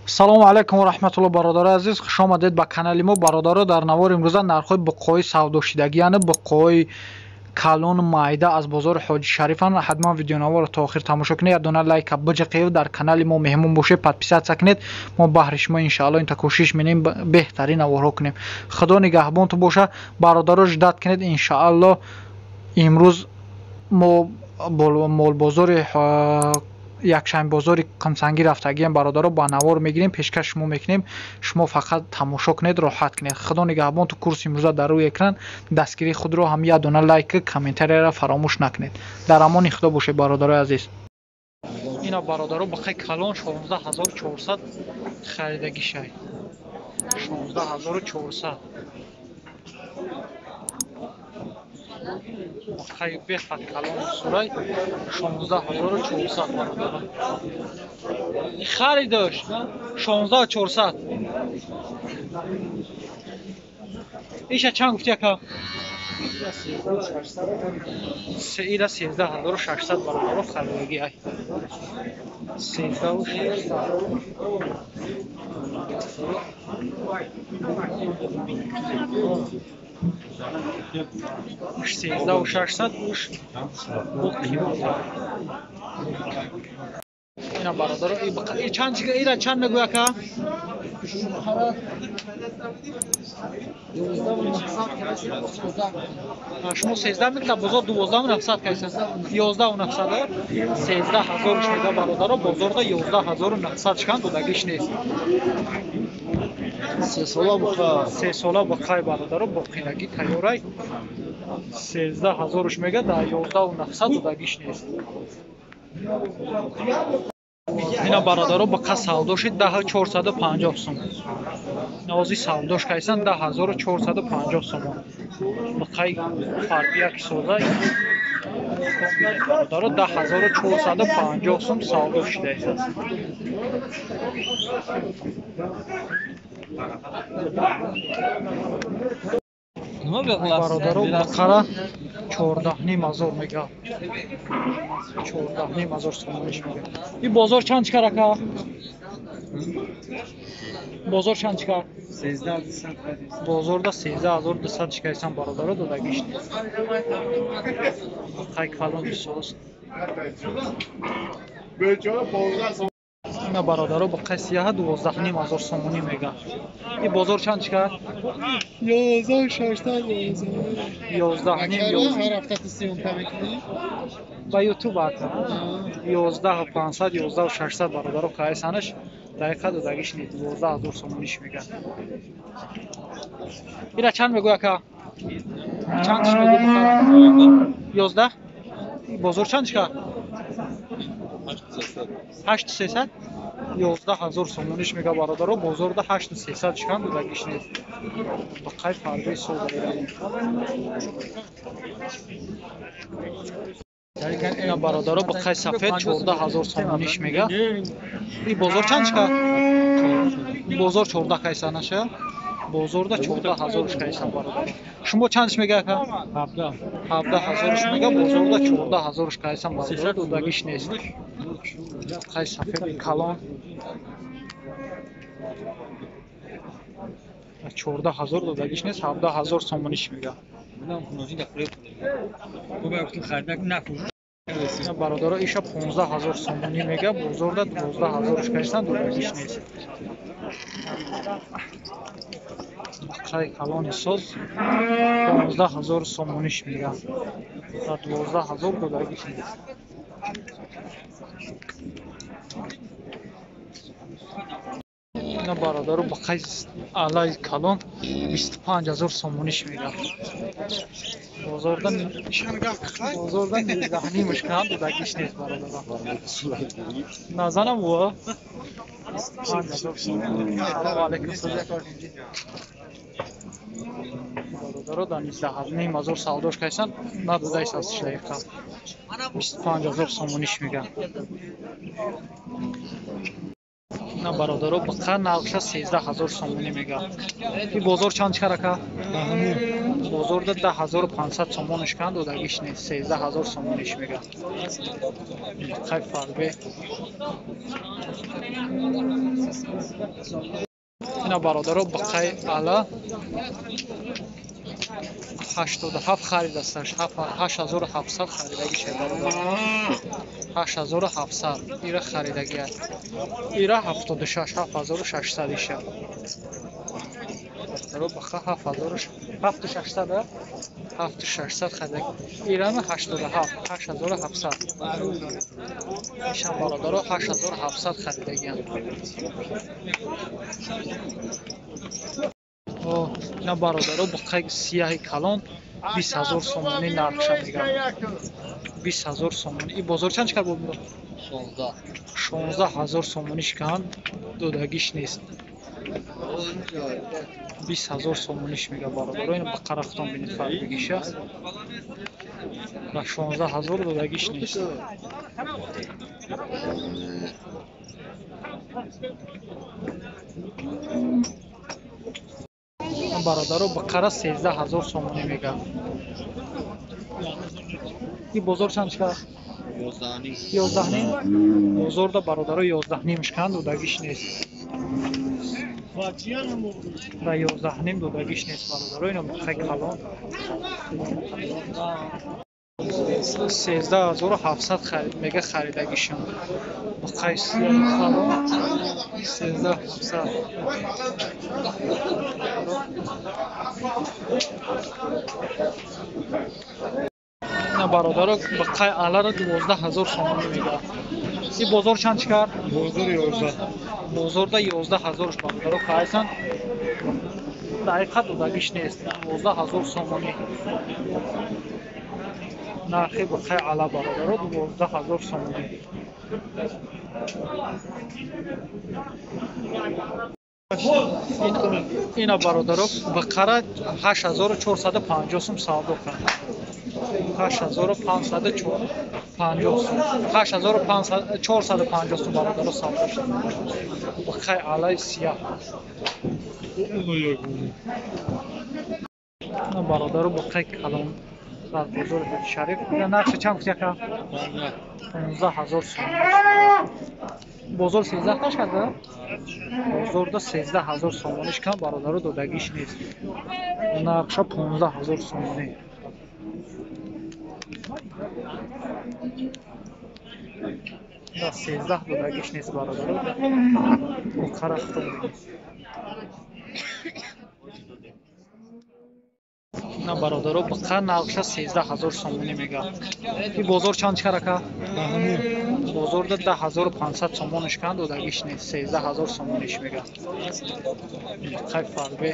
Салому алайкум ва раҳматуллоҳ, бародарои азиз, хуш омадед ба канали мо. Бародаро, дар навори имрӯза нархҳои буққои савдошидагӣ, яъне буққои калону майда аз бозори Ҳоҷи Шарифанд. Ҳатман видеонаворро то охир тамошо кунед, як дона лайка биҷиқед, дар канали мо меҳмон бошед, подписаться кунед. Мо баҳри шумо иншаалло инта кӯшиш менем беҳтарин наворҳо кунем. Худо нигаҳбонту боша. Бародаро, ждать кунед, иншаалло имрӯз мо молбозори якшанбозори Қумсангӣ рафтагиам, бародаро, ба навор мегирем, пешкаш шумо мекунем. Шумо фақат тамошо кунед, роҳат кунед. Худо нигаҳбон ту. Курси имрӯза дар рӯи экран, дастгирии худро ҳам як дона лайк, комментарияро фаромӯш накунед. Дар амони Худо бошед, бародарои азиз. Ина, бародаро, бақай калон 16 400 харидагишай, 16 400. Бақай бехад калон сурай, 16 400, бародаро, харидаш 16 400. Иша чанд гуфти, ака? Ира 13 600, бародаро, харидагӣ ай, 13 600. 13 600 уш бо қимат. Ина, бародаро, чанд, ира чанд мегӯя, ака? Шумо 13 мегӯяд, бозор 12 900 кайса, 11 900. 13 ҳазорш мега, бародаро, бозорда 11 900 шкан додагиш нест. Сесола буқа. Сесола буқай, бародаро, боқинагӣ тайёрай, 13 ҳазорш мега, дар 11 900 додагиш нест. Ина, бародаро, буқа савдо шид 10 450 сум. Навози савдош кайсан 10 450 сомон. Буқай фарбияки созай, бародаро, 10 450 сум савдо шидааст. Бародаро, буқара 14,5 ҳазор мега, 14,5 ҳазор сомониш мега. И бозор чанд чикар, ака? Бозор чанд чикар? Бозорда 13 200 чикайсан, бародаро, додагиш нест. Буқай калони соз. Ина, бародаро, буқай сияҳа 12,5 ҳазор сомонӣ мега. И бозор чанд чикар? 11 600. 11,5. Ҳар ҳафта ту съёмка мекунӣ? Ба ютуб, ака. 11 500, 11 600, бародаро, кайсанаш дақиқа додагиш не, 12 ҳазор сомониш мега. Ира чанд мегӯ, ака? Чанд чиш мегӯ буқара? 11. Бозор чанд чикар? 8300. 11 ҳазор сомониш мега, бародаро, бозорда 8300 чикан додагиш нест. Бақай фарбеи соз. Ина, бародаро, бақай сафед 14 ҳазор сомониш мега. И бозор чанд чикар? Бозор 14 кайсанаша, бозорда 14 ҳазорш кайсан, бародар. Шумо чандш мега, ака? 17 ҳазорш мега, бозорда 14 ҳазорш кайсан, бародар, додагиш нест. Қай сафеди калон 14 ҳазор додагиш нест, 17 ҳазор сомониш мега. Бародаро, иша 15 ҳазор сомонӣ мега, бозорда 12 ҳазорш кайсан, додагиш нест. Бақай калони соз 15 ҳазор сомониш мега, дар 12 ҳазор додагиш нест. Ина, бародаро, бақай алай калон 25 ҳазор сомониш мега, бозорда 19,5-ш кан додагиш нест, бародаро. Назанам во 25 ҳазор сомонӣ. Салому алайкум, бародаро, дар 19,5 ҳазор савдош кайсан, надодаис аз дақиқа, 25 ҳазор сомониш мега. На, бародаро, буқа нархша 13 ҳазор сомонӣ мега. И бозор чанд чикар, ака? Бозорда 10 500 сомониш кан додагиш нест, 13 ҳазор сомониш мега. Буқай фарбе. Ина бародаро бақаи ала 87 харид асташ, 8700 харидагише бародар. 8700 ира харидаги аст. Ира 76 7600 иша. Бародаро бақа 7600 7600 харидаги. Ирама 87 8700. Ишам бародаро 8700 харидагианд. Ина бародаро буқаи сияҳи калон 20000 сомонӣ нархша мегӯянд. 20000 сомонӣ. И бозор чанд чикар буд? 16. 16000 сомонӣ шиканд, додагиш нест. 20000 сомониш мега бародаро. Ина бақара худтон бинед фарбигиша. Ва 16000 додагиш нест. Бародаро бақара 13000 сомонӣ мегӯянд. И бозор чанд шикар? 11.5. Бозорда бародаро 11.5 шиканд, додагиш нест. Ва 11.5 додагиш нест бародаро. Ина бақаи калон 13700 харид мега харидагишон. Бақаи сияҳи калон 13700. Ина бародаро бақаи аларо 12000 сомонӣ мегӯянд. И бозор чанд чикар? Бозор 11. Бозорда 11000 бародаро қайсан. Дақиқа додагиш нест. 12000 сомонӣ. Нархи бақаи ала бародаро 12000 сомонӣ. Ина бародаро бақара 8450 сум савдо кард. 8550 сум. 8450 сум бародаро савдо шуд. Бақаи алаи сияҳ. Ина бародаро бақаи калон дар бозори Ҳоҷи Шариф. Ина нархи чанд гуфт яка? 15000 сум. Бозор 13 таш карда? Бозорда 13000 сомониш кам бародаро додагиш нест. Нархша 15000 сомонӣ. Да 13 додагиш нест бародаро. Муқарра худтон бинед. На бародаро бақа нархша 13000 сомонӣ мегӯяд. И бозор чанд чикар ака? Бозорда 10500 сомониш канд, додагиш нест. 13000 сомониш мегӯяд. Бақаи фарбе